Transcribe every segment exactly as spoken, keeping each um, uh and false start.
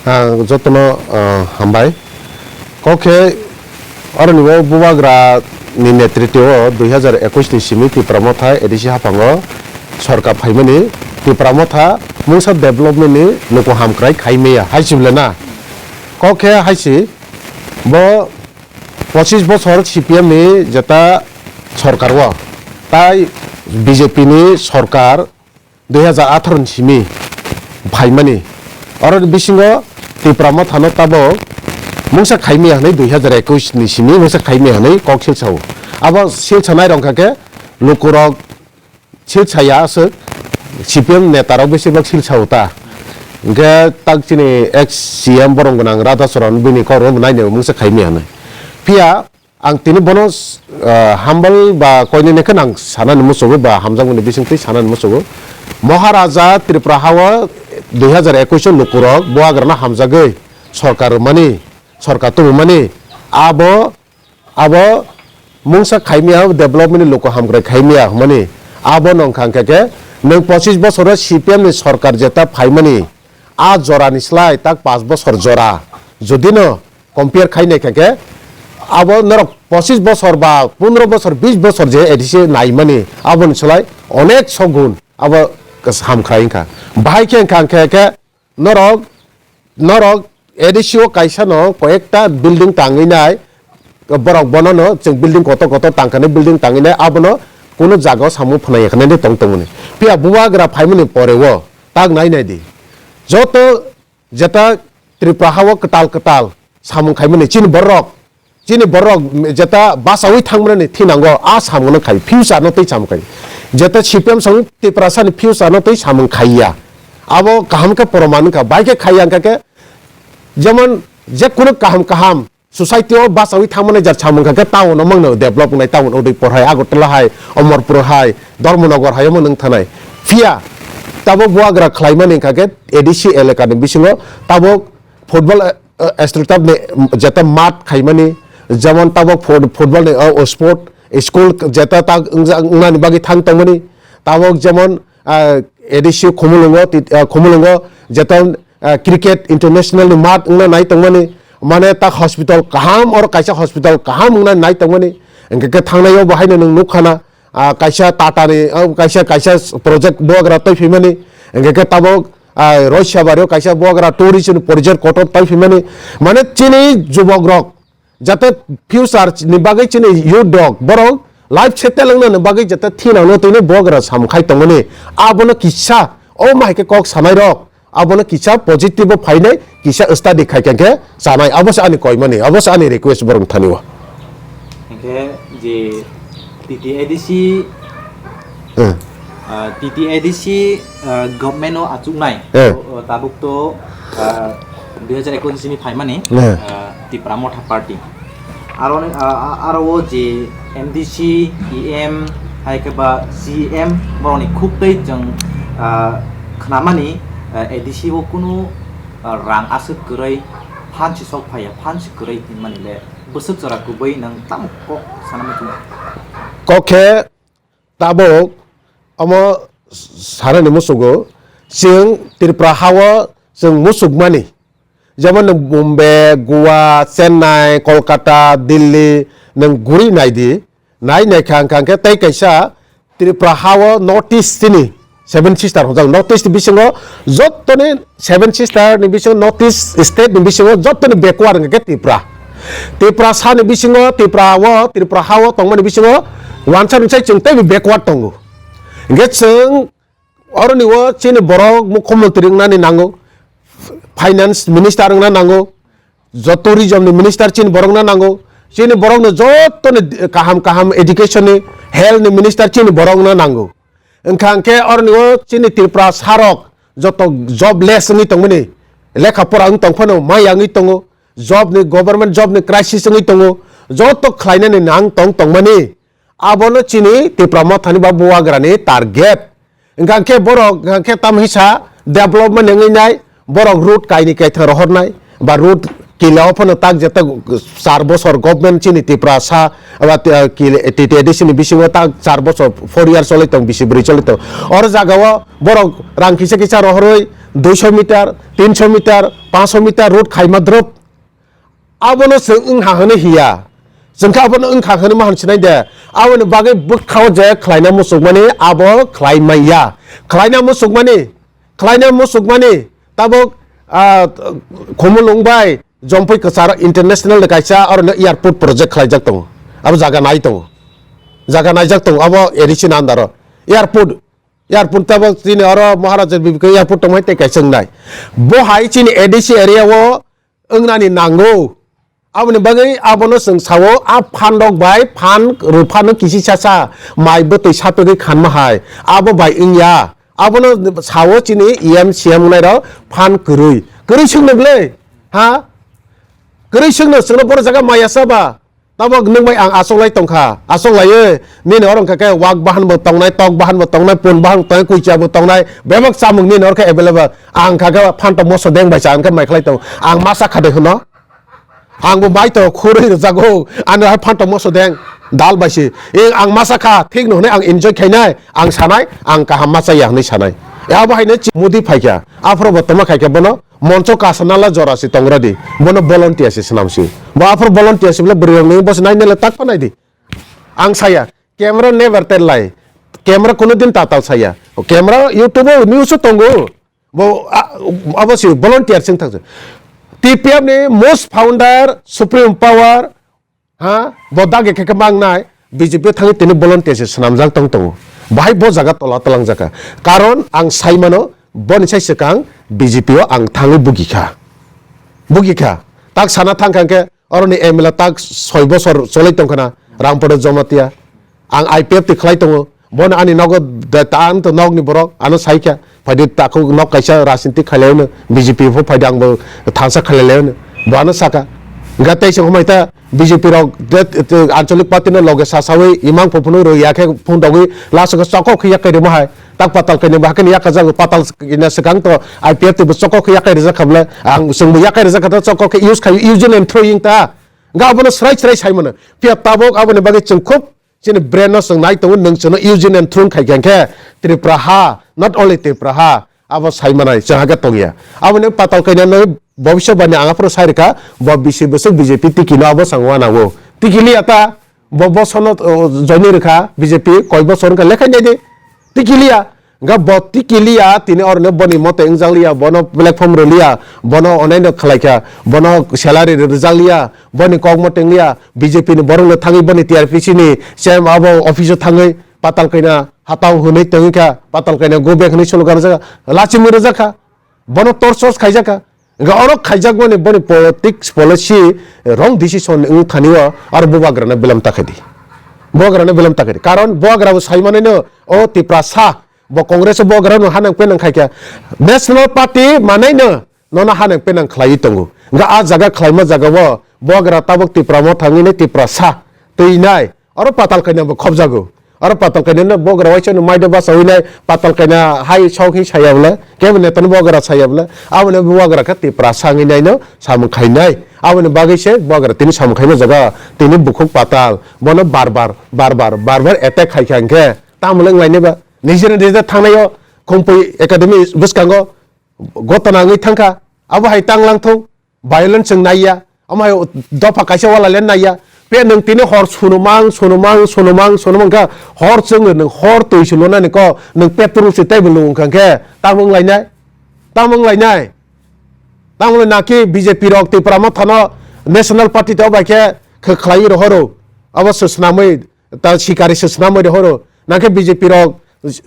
Ah, jotono, ah, hambai. Kok khe oroni o Bubagra ni netritwo o dui hazar ekush ni simi Tipra Motha A D C haphango sorkar phaimani, Tipra Motha mungsa development ni luku hamkrai khai maya hai si bole na. Kok khe hai si bo pochis bochor C P M ni jeta sorkar o, tai B J P ni sorkar dui hazar atharo ni simi phaimani. Oro bisingo Tipra Mothano tabok mungsa khaimaya hwnwi dui hazar ekush ni simi mungsa khaimaya hwnwi kok silsa-o. Abo silsanai rok kha khe lukurok silsaya aswk, C P M netarok besibak silsa-o ta. Hwnkhe tak chini ex C M borom gwnang Radhacharan bini kok rwbo nainai mungsa khaimaya hwnwi. Phiya ang tini bono, ah, humble ba koinene khe nang sanani musugo ba hamjakmani bisingtwi sanani musugo. Maharaja Tripura hao dui hazar ekush o lukurok Bubagrano hamjagwi sorkar rwmani, sorkar tubumani, abo, abo mungsa khaimya, development ni luku hamkrai khaimya hwnmani, abo nong kha khe, nwng pochis bochoro C P M ni sorkar jeta phaimani, a jorani slai tak panch bochor jora, judino compare khai nai kha khe, abo norok pochis bochor ba pondro bochor, bis bochor je A D C naimani, aboni slai onek sogun abo hamkrai wngkha. Bahai khe wngkha, wngkha khe norok, norok A D C o kaisa no koyekta building tangwi nai, borok bono no chwng building kotor kotor tangkha nai, building tangwi nai, abono kunu jaga o samung phnai ya kha nai tong tongmani. Phiya Bubagra phaimani pore o tak nai nai di. Joto jeta Tripura hao kwtal kwtal samung khaimani chini borok, chini borok jeta bachaui thangmani thinango a samung no khai, future no twi samung khai. Jeta C P M samung Tiprasa ni future no twi samung khaiya. Abo kaham khe proman wngkha, bai khe khaiya wngkha khe, jemon je kunu kaham kaham society o bachaui thangmani jar samung kha khe town o mangno develop wngnai, town Udaipur hai, Agartala hai, Amarpur hai, Dharmanagar hai omo nwng thanai. Phiya tabok Bubagra khlaimani wngkha khe A D C elaka ni bisingo tabok football, eh, eh, stadium ni jeta mat khaimani, jemon tabok foot-, football ni, oh, oh, sport, school jeta tak wngja-, wngnani bagwi thang tongmani, tabok jemon, ah, A D C Khumulwngo, tit-, ah, Khumulwngo jeta, ah, cricket international ni mat wngna nai tongmani, mane tak hospital kaham, oro kaisa hospital kaham wngna nai tongmani, hwnkhe khe thangnai o bo haino nwng nukha na, ah, kaisa Tata ni, ah, kaisa, kaisa project Bubagra twi phimani, hwnkhe khe tabok, ah, Roisabari o kaisa Bubagra tourism project kotor twi phimani, mane chini jubok rok jate future ni bagwi chini youth rok borok life settle wngna ni bagwi jate thinang no twi Bubagra sam khai tongmani, abono kisa o mai khe kok sanai rok. Abono kisa positive o phainai, kisa study khai khe chanai. Abo se ani koimani, abo se ani request borok thani o. Hingkhe je T T A D C, Hmm. ah, T T A D C, ah, government o achuknai, Hmm. o, o, tabuk to, ah, dui hajar ekwis ni simi phaimani, Hmm. ah, Tipra Motha Party. Aro ni, ah, ah, aro o je M D C, E M, hai khe ba C M, borokni khuk tei chwng, ah, khnamani, ah, A D C o kunu, ah, rang aswk kwrwi phan si sok phaiya, phan si kwrwi hinmani le bwswk jora kubui nwng tamo kok sana muchungo? Kok khe tabuk omo sanani musugo, chwng Tripura hao chwng musukmani, jemon nwng Bombay, Goa, Chennai, Kolkata, Delhi nwng guri nai di, nai nai kha, hwnkha hwnkhe tei kaisa Tripura hao North East chini Seven Sister hwnjak, North East bisingo jottoni Seven Sister ni bisingo North East state ni bisingo jottoni backward hwnkha khe Tripura. Tripura sa ni bisingo, Tripura o, Tripura hao tongmani bisingo wansa rwngsai chwng teibo backward tongo. Hwnkhe chwng oroni o chini borok mukhyamantri wngnani nango, finance minister wngna nango, joto tourism ni minister chini borokno nango, chini borokno jottoni kaham kaham education ni, health ni minister chini borokno nango. Wngkha hwnkhe oroni o chini Tripura sarok joto jobless wngwi tongmani, lekha pora wng tong phano maya wngwi tongo, job ni, government job ni crisis wngwi tongo, joto khlainani nang tong tongmani. Abono chini Tipra Mothani ba Bubagrani target. Hwnkha khe borok, hwnkha khe tamo hisa development wngwi nai, borok road kaini kaithang rohornai, ba road kila o phano tak jeta char bosor government chini Tipra sa, aba, eh, kila, T T A D C ni bisingo tak char bosor, four year choli tong, bisi bwrwi choli tong. Oro jaga o borok rang kisa kisa rohorwi, duiso meter, tinso meter, panchso meter road khaima drop. Abono chwng wngkha hwnwi hiya. Chwng khe abono wngkha hwnwi ma hinwi sinai de. Aboni bagwi bwkhao je khlaina muchukmani abo khlai manya. Khlaina muchukmani, khlaina muchukmani tabuk, ah, Khumulwng bai Jompui Kwcharo International ni kaisa oro no airport project khlaijak tongo. Abo jaga nai tongo. Jaga naijak tongo abo A D C ni under o. Airport, airport tabuk chini oro Maharaja Bibika airport tongmai tei kaisa wngnai. Bo hai chini A D C area o wngnani nango. Aboni bagwi abono chwng sao, a phan rok bai phan rwphano kisi sasa mai bwtwi sapegwi khanma hai. Abo bai wngya. Abono sao chini E M C M wngnai rok phan kwrwi. Kwrwi swngno bwle? Ha? Kwrwi swngno chwngno boro jaga maya saba. Tabok nwng bai ang achoklai tongkha. Achoklaiwi nini oro wngkha khe wak bahan bo tongnai, tok bahan bo tongnai, pun bahan bo tongnai, kuicha bo tongnai. Bebak chamung nini oro khe available. Ang kha khe phantok moso deng bai cha, ang khe mai khlai tong. Ang masa kha de hwno. Ang bo bai to khurui rwjago. Ano hai phantok moso deng dal bai si. E ang masa kha thik no hwnwi ang enjoy khainai, ang sanai, ang kaham masa ya hwnwi sanai. E abo haino chi-, Modi phaikha. Aphuru bo toma khaikha bono moncho kasanala jora si tongra di. Bono volunteer si swnam si. Bo aphuru volunteer si bole bwrwi rok nwi bo se nai nele tak pa nai di. Ang saya camera never tell lie. Camera kono din tatal saya. O camera YouTube o news o tongo. Bo, a, abo si volunteer sing thang. T P F ni most founder, supreme power, ha, bo dagi khe khe mang nai, B J P thangwi tini volunteer se swnamjak tong tongo. Bahai bo jaga tola talang jaka. Karon ang sai mano, boni sai swkang B J P o ang thangwi bugi kha. Bugi kha. Tak sana thang kha khe, oroni M L A tak soi bosor cholai tong khana, Rampada Jamatia. Ang I P F T khlai tongo. Bono ani nogo de ta ang to nokni borok ano sai kha. Phaidi takhuk nok kaisa rajniti khailai hwno, B J P pho phaidi ang bo thansa khailai hwno. Bo ano saka. Ga tei se humai ta B J P rok de, de, ancholik party no loge sasawi imang pho phunu rw ya khe phung dogwi last o chokok khe yakai rwma hai. Tak patal kaini bo hakhe ni yakajago patal kaini swkang to I P F T bo chokok khe yakai rwjak kha bwle. Ang chwng bo yakai rwjak kha to chokok khe use khai using and throwing ta. Ga abono srai srai sai mano. Phiya tabok aboni bagwi chwng khub chini brain no chwng nai tongo, nwng chwngno using and throwing khai kha khe Tripura ha, not only Tripura ha, abo sai manai chwng hakhe tongya. Aboni patal kainano bobiswk bani ang aphuru sai rwkha, bo bisi bwswk B J P tiki no abo chwng uanao. Tiki liya ta, bo bosono, o, joini rwkha B J P, koi bosor wngkha lekhai nai di. Tiki liya, ga bo tiki liya, tini oroni boni mote wngjak liya, bono platform rw liya, bono onaino khlai kha, bono salary rwjak liya, boni kok mote wng liya, B J P ni borok no thangwi boni T R P C ni C M abo office o thangwi patal kaina hatao hwnwi tongwi kha, patal kaina go back hwnwi slogan rwjak kha, lachimwi rwjak kha, bono torsos khaijak kha. Hwnkhe oro khaijakmani boni politics policy wrong decision wng thani o aro bubagrano bilam ta khaidi. Bubagrano bilam ta khaidi. Karon bubagrabo sai manwi no o Tiprasa bo Congress o bubagrano hanang penang khai kha. National Party manai no nono hanang penang khlaiwi tongo. Hwnkhe a jaga khlaima jaga o bubagra tabuk Tipra Motha wngwi nai Tiprasa twi nai. Oro patal kaina bo khobjago. Oro patal kaina no bogra waisa no maida basa winai patal kaina hai sok hi saya bole. Kebo netan bogra saya bole. Aboni bogra khe Tiprasa wngwi nai no samung khainai. Aboni bagwi se bogra tini samung khaima jaga tini bukhuk patal. Bono bar bar, bar bar, bar bar attack khai kha hwnkhe tamole wnglainai ba. Nijera nijera thangnai o Khumpui Academy bwskango gotona wngwi thangkha. Abo hai tanglang thung. Violence chwng naiya, omo hai dopha kaisa wala le naiya. Pe nwng tini hor sunumang, sunumang, sunumang, sunumang kha hor chwng nwng hor twi se lunani ko nwng petrol se teibo lung kha khe tamo wng lainai, tamo wng lainai. Tamo naki B J P rok Tipra Motha no National Party to bai khe khe khlai rohoro, abo se swnamwi ta sikari se swnamwi rohoro. Nangkhe B J P rok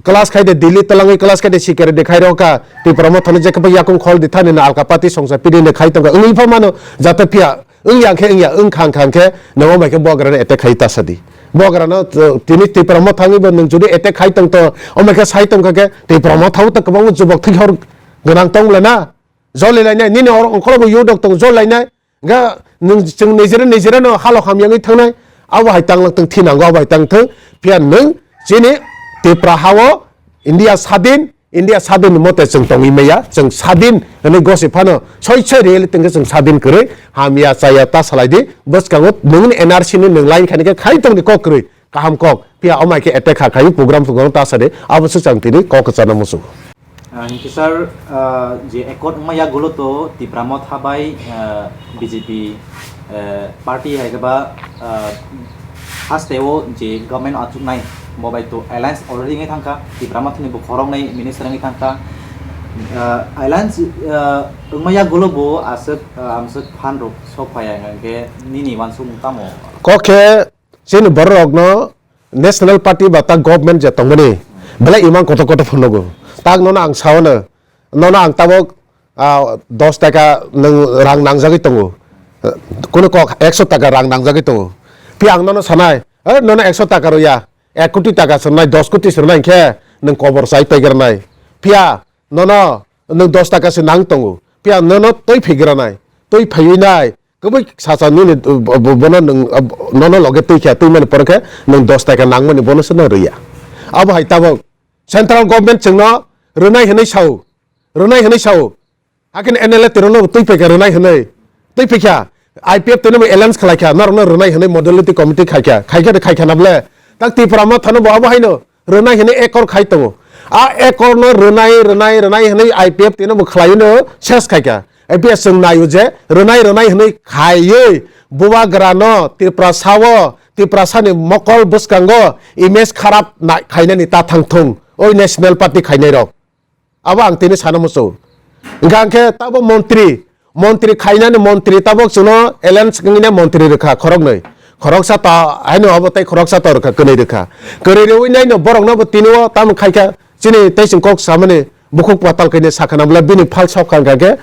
class khai de Delhi twlangwi class khai de sikari de khai rok kha. Tipra Motha no jekhe yakung khol di thani na alka party songsa pidi ne khai tongkha. Wngwi pha mano jata phiya wng yang khe wng ya wng khang khang khe nang omai khe bogra no attack khai ta sadi. Bogra no, uh, tini Tipra Motha wngwi bo nwng jodi attack khai tong to omai khe sai tongkha khe Tipra Motha bo to kwbangma jubok thwi hor gwnang tong bwla na. Joli lainai nini oro ongkhorogo yodok tong jol lainai. Ga nwng chwng nijera nijera no halok hamya wngwi thangnai, abo hai tanglang thung thinango, abo hai tang thung. Phiya nwng chini Tipra hao India sadin, India sadin ni mote chwng tongwi maya, chwng sadin hwnwi gosi phano soi soi reality hwnkhe chwng sadin kwrwi hamya chaya ta salai di. Bwskango nwng N R C ni nwng line khani khe khai tongni kok kwrwi kaham kok. Phiya omai khe attack kha khai program program ta sadi abo swk chang tini kok kwchana muchungo. Ah, hinkhe sir, ah, je accord wngma yagulo to Tipra Motha bai, ah, B J P, eh, party hai khe ba, ah, hasteo je government achuknai bo bai to alliance already wngwi thangkha, Tipra Mothani bo khoroknwi minister wngwi thangkha. Ah, alliance, ah, wngma yagulo bo aswk, ah, amswk phan rok sok phaiya hinkhe nini uansukmung tamo? Kok khe chini bororokno National Party ba ta government je tongmani belai imang kotor kotor phunugo. Tak nono ang saono, nono ang tabok, ah, dos taka nwng rang nangjagwi tongo. Kunu kok ekso taka rang nangjagwi tongo. Phiya ang nono sanai, "Eh, nono ekso taka rwya, ek koti taka swngnai, dos koti swngnai hinkhe nwng kobor chai paigranai." Phiya nono nwng dos taka se nang tongo. Phiya nono twi phigranai, twi phaiwi nai, kwbwi sacha nini, bo-, bo-, bono nwng, nono loge twi kha, twi mani pore khe nwng dos taka nangmani bono se no rwya. Abo hai tabok central government chwngno rwnai hwnwi sao, rwnai hwnwi sao. Hakin N L A twi rokno twi phaikha rwnai hwnwi, twi phaikha I P F twi no alliance khlai kha, norokno rwnai hwnwi modality committee khai kha, khai kha khai kha na ble. Tak Tipra Motha no bo abo haino rwnai hwnwi accord khai tongo. A accord no rwnai, rwnai, rwnai hwnwi I P F twi no bo khlai no ses khai kha. I P F chwng naio je rwnai, rwnai hwnwi khaiwi Bubagra no Tiprasa o, Tiprasa ni mokol bwskango image kharap na-, khainani ta thang thung. Oi National Party khainai rok. Abo ang tini sana muchung. Hingkha hingkhe tabo montri, montri khainani montri tabok chwngno alliance wngwina montri rwkha khoroknwi. Khoroksa ta haino abo tei khoroksa ta rwkha, kwnwi rwkha. Kwnwi rwui naino borokno bo tini o tamo khaikha chini tei chwng kok samani bukhuk patal kainwi sakha nabla bini phal sok kha hingkha khe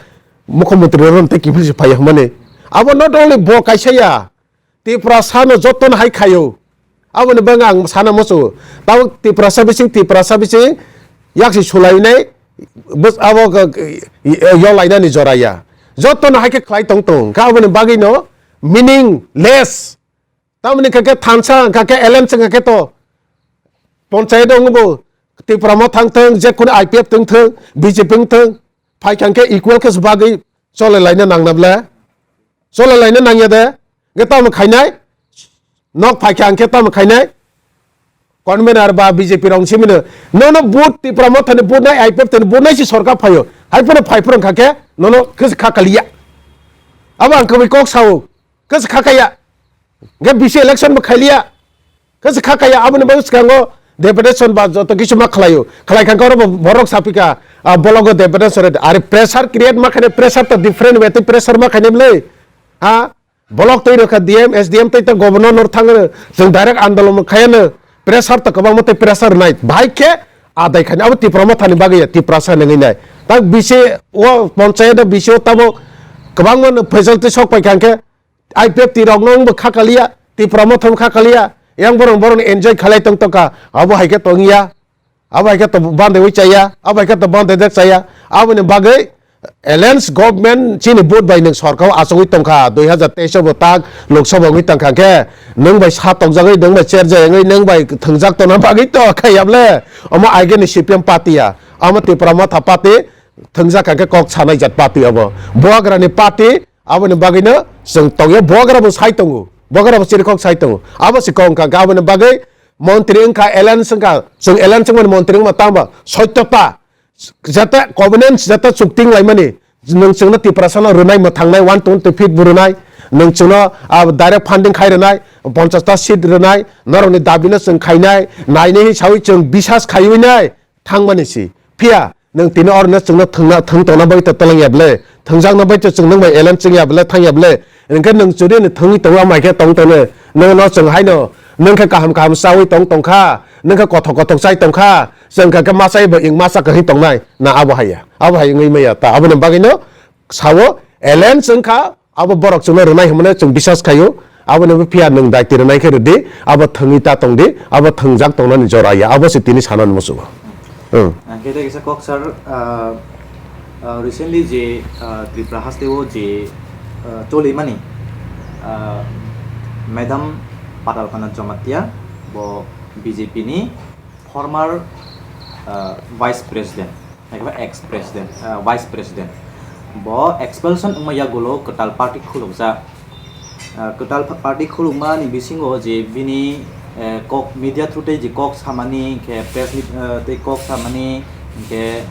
mukhyamantri rok tei kiphilsi phaiya hwnmani. Abo not only bo kaisa ya, Tiprasa no joto no hai khaio. Aboni bagwi ang sana muchungo. Tabuk Tiprasa bising, Tiprasa bising yaksi sulainai bus abo ga-, ga-, yo lainani jora ya. Joto no hai khe khlai tong tong. Kha aboni bagwi no meaningless. Tamoni kha khe thansa, kha khe alliance, kha khe to ponchayat wngbo Tipra Motha thang thang, je kono I P F thang thang, B J P thang thang, phai kha khe equal khe bagwi chole laina nang na ble. Chole laina nangya de. Ge tamo khainai? Nok phaikha hingkhe tamo khainai? Convener ba B J P rok simi no. Nono vote Tipra Motha ni vote nai, I P F ni vote nai si sorkar phaio. Hai phano phai phano kha khe nono khe kha kaliya. Abo ang kwbai kok sao. Khe kha kaya. Ge B C election bo khailiya. Khe se kha kaya, aboni bagwi swkango deputation ba joto kisu ma khlaio. Khlai kha khe oro bo borok sapika, ah, bologo deputation rwdi. Are pressure create ma khainai, pressure to different way tei pressure ma khainai bwlai. Ha? Bolok tei rwkha D M, S D M tei ta governor nor thang rw. Chwng direct andolon khayano. Pressure to kwbangma tei pressure rwnai. Bahai khe adai khainai. Abo Tipra Mothani bagwi ya, Tiprasa nangwi nai. Ta B C o, ponchayat o B C o tabo kwbangma no facility sok pai kha khe I P F T rok no wngbo kha kaliya, Tipra Mothom kha kaliya, yang borok borok ni enjoy khalai tong tongkha, abo hai khe tongya, abo hai khe to bandai wi chaya, abo hai khe to bandai dek chaya, aboni bagwi alliance government chini vote bai nwng sorkar o achugwi tongkha, dui hazar teis o bo tak Lok Sabha wngwi tongkha khe, nwng bai sa tokjagwi, nwng bai cherjak wngwi, nwng bai thwngjak tongna bagwi to khaiyable, omo aigeni C P M party ya, omo Tipra Motha party, thwngjak kha khe kok sanai jat party obo, Bubagra ni party, Aboni bagwino chwng tongya, Bubagra bo sai tongo, Bubagra bo chirikhok sai tongo. Abo se kok wngkha, aboni bagwi montri wngkha, alliance wngkha, chwng alliance wngmani montri wngma tangba soitota, jata covenant, jata chukti wnglaimani, nwng chwngno Tiprasano rwnai mwthangnai one twenty feet bo rwnai, nwng chwngno, ah, direct funding khai rwnai, ponchash ta seat rwnai, norokni dabino chwng khainai, nainai hinwi sawi chwng bisas khaiwi nai, thangmani si. Phiya nwng tini oro no chwngno thwngna, thwng tongna bagwi to twlang ya ble, thwngjakna bai to chwng nwng bai alliance chwng ya ble, thang ya ble. Hwnkhe nwng chwrwi no thwngwi tongo, amai khe tong tongno. Nwng no chwng haino, nwng khe kaham kaham chawi tong tongkha, nwng khe kothok kothok chai tongkha, chwng kha khe ma chai bo ing ma cha kwrwi tongnai. Na abo hai ya, abo hai wngwi maya ta. Aboni bagwi no sao alliance wngkha, abo borok chwngno rwnai hwnmano chwng bisas khaio, aboni bo phiya nwng daiti rwnai khe rwdi, abo thwngwi ta tongdi, abo thwngjak tongnani jora ya, abo se tini sanani muchungo. Ang khe tei kisa kok sir, ah, ah, recently je, ah, Tripura hasteo je, ah, cholimani, ah, Madam Patal Kandan Jamatia, bo B J P ni former, ah, vice president, ekaba ex president, ah, vice president, bo expulsion wngma yagulo kwtal party khulukjak. Ah, kwtal pa-, party khulukma ni bisingo je bini, eh, kok media through tei je kok samani, hwnkhe press meet, eh, tei kok samani, hwnkhe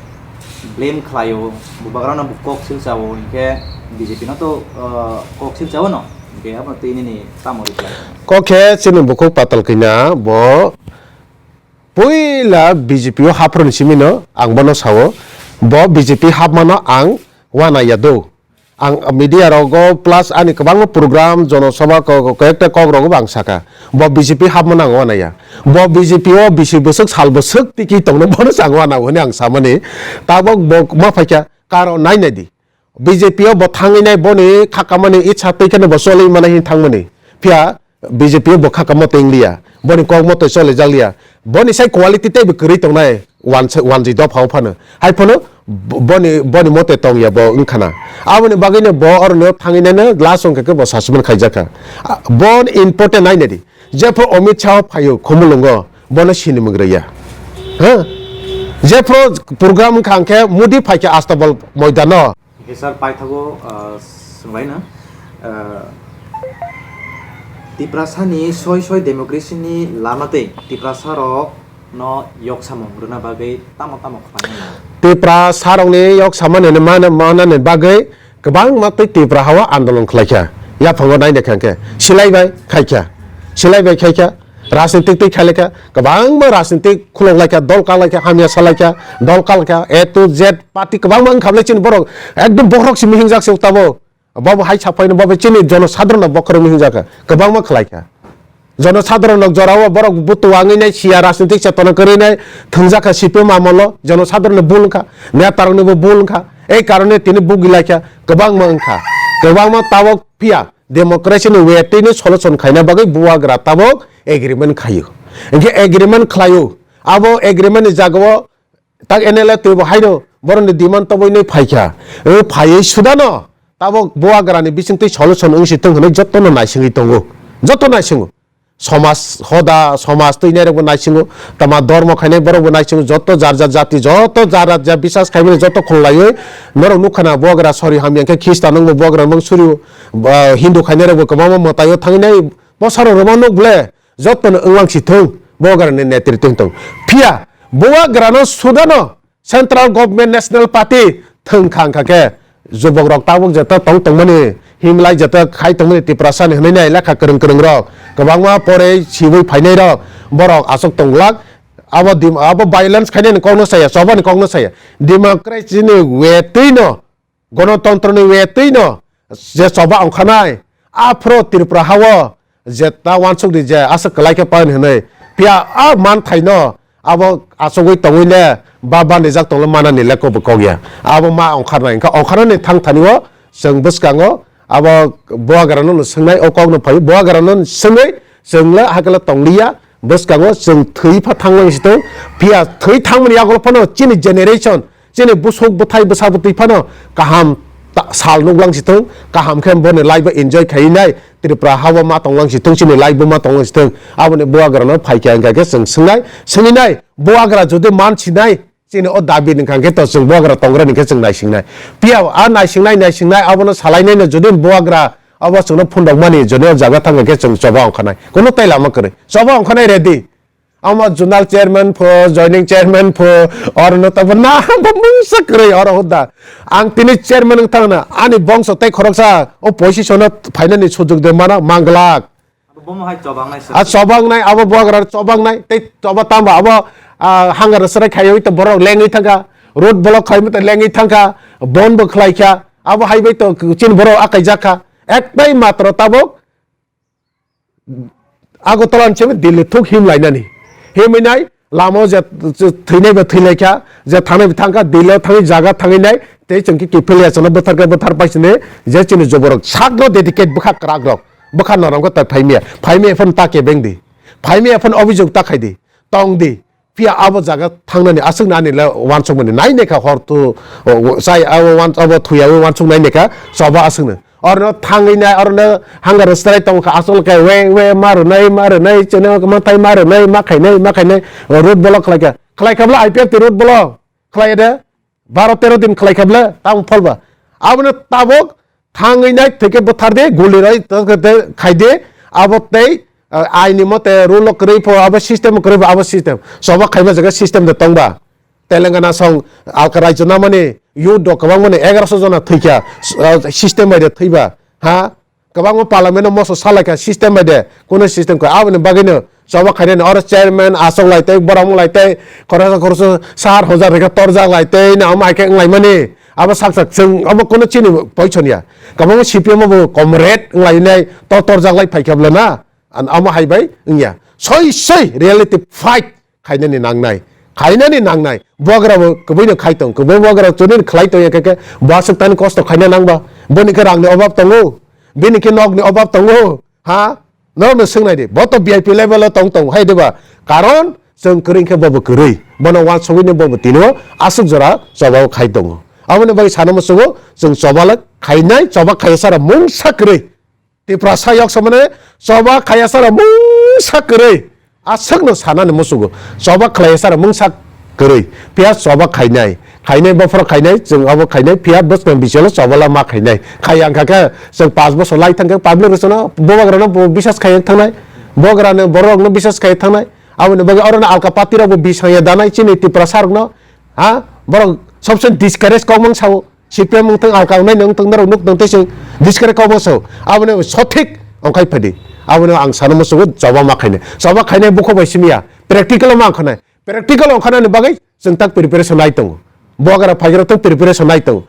blame khlaio, bubagrano bo kok silchao, hinkhe B J P no to, ah, kok silchao no, hinkhe abo twi nini tamo reply? Kok khe chini bukhuk patal kina bo puila B J P o haproni simi no ang bono sao, bo B J P hapmano ang wana ya do. Ang media rogo plus ani kwbangma program, jonosabha ko-, ko-, koyekta kok rogo bo ang saka. Bo B J P hapmano ang wanaya. Bo B J P o bisi bwswk sal bwswk tiki tongno bono ang wana hwnwi ang samani. Tabok bo ma phaikha, karo nai nai di. B J P o bo thangwi nai boni khakamani itsa twi kheno bo choli mani hin thangmani. Phiya B J P o bo kha kamo tenglia, boni kok moto chole jaklia, boni sai quality teibo kwrwi tongnai, wan-, wanjwi dophao phano. Hai phano bo-, boni, boni mote tongya bo wngkhana. Aboni bagwino bo oroni thangwi naino last wngkha khe bo suspend khaijakha. A, bo important nainadi. Jephru Amit Shah phaio Khumulwngo, bono sinimung rwya. Ha? Jephru program wngkha hwnkhe Modi phaikha Astabal moidano. Hwnkhe sir, paithago, ah, swnglaina, ah, Tiprasani soi soi democracy ni lama tei Tiprasa rok no yok samung rwna bagwi tamo tamo khlaina nango? Tiprasa rokni yok samani ni mana, manani bagwi kwbangma tei Tipra hao andolon khlaikha. Yaphango naina kha hwnkhe silai bai khaikha, silai bai khaikha. Rajnitik twi khailai kha, kwbangma rajnitik khulok lai kha, dol kak lai kha, hamya sa lai kha, dol kak lai kha, A to Z party kwbangma wngkha bwle chini borok, ekdom bohrok simi hingjak se tabo. Bobo hai sapai no, bobo chini jono sadharano bokhorok hingjak kha, kwbangma khlai kha. Jono sadharano jorao borok butu wngwi nai, siya rajnitik chetona kwrwi nai, thwngjak kha C P M amolo, jono sadharano bul wngkha, neta rokni bo bul wngkha, ei karone tini bugi lai kha, kwbangma wngkha, kwbangma tabok phiya. Democracy ni way twi no solution khaina bagwi bubagra tabok agreement khaio. Hinkhe agreement khlaio. Abo agreement ni jagao tak N L A twibo haino borokni demand toboi nwi phaikha. O phaiwi sudano tabok bubagra ni bisingtwi solution wngsi thung hwnwi jotono naisingwi tongo. Joto naisingo. Somaj hoda, somaj twinai rokbo naisingo. Tama dormo khainai borokbo naisingo. Joto jar jar jati, joto jar jar bisas khaimani joto khulaiwi norok nukha na bubagra sori hamya khe Khristan wngbo bubagra mung suri, ah, Hindu khainai rokbo kwbangma mwtaio thangwi nai. Bosaro rwma nuk ble, jotono wnglang si thung, bubagrani netritw wng thung. Phiya, bubagrano sudano Central Government National Party thwng kha wngkha khe, jubok rok tabuk jeto tong tongmani, himlai jeto khai tongmani Tiprasa ni hwnwi nai lekha kwrwng kwrwng rok, kwbangma porei siwi phainai rok, borok aswk tong glak, abo dim-, abo violence khainani kokno saya, chobani kokno saya, democracy ni way twi no, gonotontro ni way twi no je choba ongkhanai, aphro Tripura hao je ta wansuk di je aswk kwlai khe pain hwnwi, phiya a manthai no abo achugwi tongwi le ba bandijak tongwi manani le kokbo kok ya. Abo ma ongkharnai, wngkha ongkharnani thang thani o chwng bwskango abo bubagra no swngnai, o kok no phai bubagra no swngwi chwng le hakhe le tong liya. Bwskango chwng thwi pha thanglang si thung, phiya thwi thangmani yagulo phano chini generation, chini busuk bwthai bwsa bwtwi phano kaham ta-, sal nuklang si thung, kaham khe boni life bo enjoy khainai, Tripura hao ma tonglang si thung, chini life bo ma tonglang si thung, aboni bubagra no phaikha hwnkha khe chwng swngnai, swngwi nai, bubagra jodi man sinai, chini o dabi ni kangkhe to chwng bubagra tongrani khe chwng naisingnai. Phiya a naisingnai, naisingnai abono salainai no jodi bubagra abo chwngno phundokmani jodi o jaga thangkha khe chwng choba ongkhanai. Kono tai lama kwrwi. Choba ongkhanai ready. Amo zonal chairman pho, joining chairman pho, oro no tabo na bo mungsa kwrwi oro hoda. Ang tini chairman wng thangna, ani bongso tei khoroksa o position o phainani sujug de mana manglak. Abo bomo hai chobangnai sir. A chobangnai, abo bubagra chobangnai, tei choba tamba abo, ah, hangar serai khaiwi to borok lengwi thangkha, road block khlaimwi to lengwi thangkha, bon bo khlaikha, abo hai bai to chini borok akai jakha, ektai matro tabok Agartala ni simi Delhi thuk him lainani, himwi nai lama o je thwinai bo thwilaikha, je thangnai bo thangkha, Delhi o thangwi jaga thangwi nai, tei chwng khe kiphilya chwngno bwtharkhe bwthar paisini, je chini joborok sakno dedicate bwkha kwrak rok. Bwkha norok khe ta phaimya. Phaimya phano ta kebeng di. Phaimya phano obhijog ta khai di. Tong di. Phiya abo jaga thangnani aswk nani le uansukmani nai naikha hor tu, o, chai abo uan-, abo thuya uansuk nai naikha choba aswkno. Orono thangwi nai, orono hangar strai tong kha aswk khe we, we ma rwnai, ma rwnai, chwngno ma thai ma rwnai, ma khainai, ma khainai, road block khlai kha. Khlai kha bwla I P F T road block khlai de. Baro tero din khlai kha bwle, tamo pholba. Abono tabok thangwi nai thwikhe bwthar di, guli roi khai di, abo tei, ah, aini mote rule o kwrwi pho, abo system o kwrwi pho, abo system. Choba khaiba jaga system de tongba. Telangana song alka rajyo namani youth rok kwbangmani egaroso jona thwikha, ah, system bai de thwiba, ha? Kwbangma parliament o moso salaikha system bai de, kuno system kha, aboni bagwino choba khainani oro chairman achok lai tei, borok wng lai tei, khoroksa khoroksa sar hojar rega torjak lai tei, na omo hai khe wng lai mani, abo sak sak chwng obo kuno chini poison ya. Kwbangma C P M o bo comrade wng lai nai, tor torjak lai phaikha bwle na, an omo hai bai wng ya. Soi soi reality fight khainani nangnai, khainani nangnai. Buagra bo kwbui no khai tong, kwbui buagra chonini khlai tong, ekhe khe bo aswk tani kosto khaina nangba. Boni khe rang ni obab tongo, bini khe nok ni obab tongo, ha? Norok no swngnai di, bo to V I P level o tong tong hai diba? Karon chwng kwrwi khe bobo kwrwi, bono wansugwi no bobo tino aswk jora choba o khai tongo. Aboni bagwi sana muchungo chwng choba le khainai, choba khaiya sara mungsa kwrwi. Tiprasa yok samane choba khaiya sara mungsa kwrwi. Aswkno sanani musugo. Choba khlaiya sara mungsa kwrwi. Phiya choba khainai. Khainai bophor khainai, chwng abo khainai, phiya bwskang bichalo choba la ma khainai. Khaiya wngkha khe chwng panch bosor lai thangkhe public rwchana bubagrano bo bisas khaiya thangnai. Bubagrano borokno bisas khaiya thangnai. Aboni bagwi orono alka party rokbo bisaya danai chini Tiprasa rokno. Ha? Borok sobse discourage kokmang sao. C P M wngthang, alka wngnai wngthang, norok nuk tong tei chwng discourage kokmang sao. Aboni sothik wngkhai phadi. Aboni ang sana musugo choba ma khainai. Choba khainai bukhuk bai simi ya. Practical o ma wngkhanai. Practical wngkhanani bagwi chwng tak preparation nai tongo. Bubagra phaigra tak preparation nai tongo.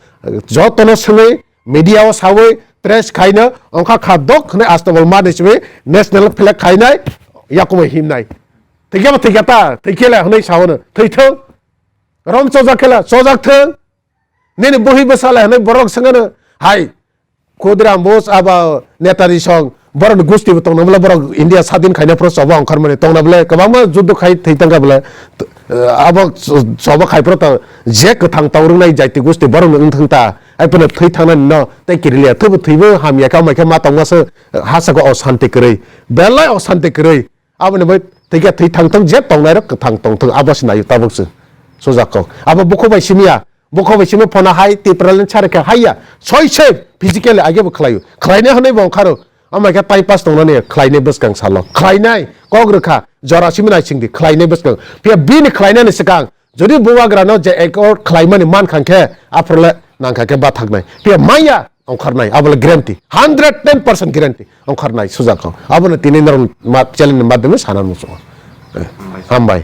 Jotono swngwi media o sawi press khaino wngkha kha dok hwnwi astabol ma de simi national flag khainai yakumai himnai. Thwikhe ba thwikha ta, thwikhela hwnwi saono. Thwithwng. Rom chojak khela, chojak thwng. Nini buhi bwsala hinwi borok swngano, hai, Khudiram Bose aba Netari song, borokni gusti bo tongna bwle, borok India sadin khaina phuru choba ongkhar mani tongna bwle, kwbangma juddo khai thwi tangkha bwle, t-, abo choba khai phuru ta je kwthang tong rwnai jaiti gusti borokni wngthang ta, ai phano thwi thangnani no tei kirilia, thwibo thwibo hamya khe, amai khe ma tongma se, ha saka osanti kwrwi, belai osanti kwrwi. Aboni bai thwikhe thwi thangthwng, je tongnairok kwthang tongthwng, abo se naio tabuk se sujak kok. Abo bukhuk bai simiya, bukhuk bai simi phano hai Tipraland sar khe haiya, soi soi physically age bo khlaio, khlainai hwnwi bo ongkharo. Amai khe time pass tongnani khlainai bwskang salo, khlainai kok rwkha, jora simi naisingdi khlainai bwskang. Phiya bini khlainani swkang jodi bubagrano je accord khlaimani mankha khe, aphuru le nangkha khe bathaknai. Phiya maya ongkharnai, abo le guarantee, hundred ten percent guarantee ongkharnai sujak kok. Abono tini norok ma-, channel ni madhyome sana muchungo. Eh, hambai.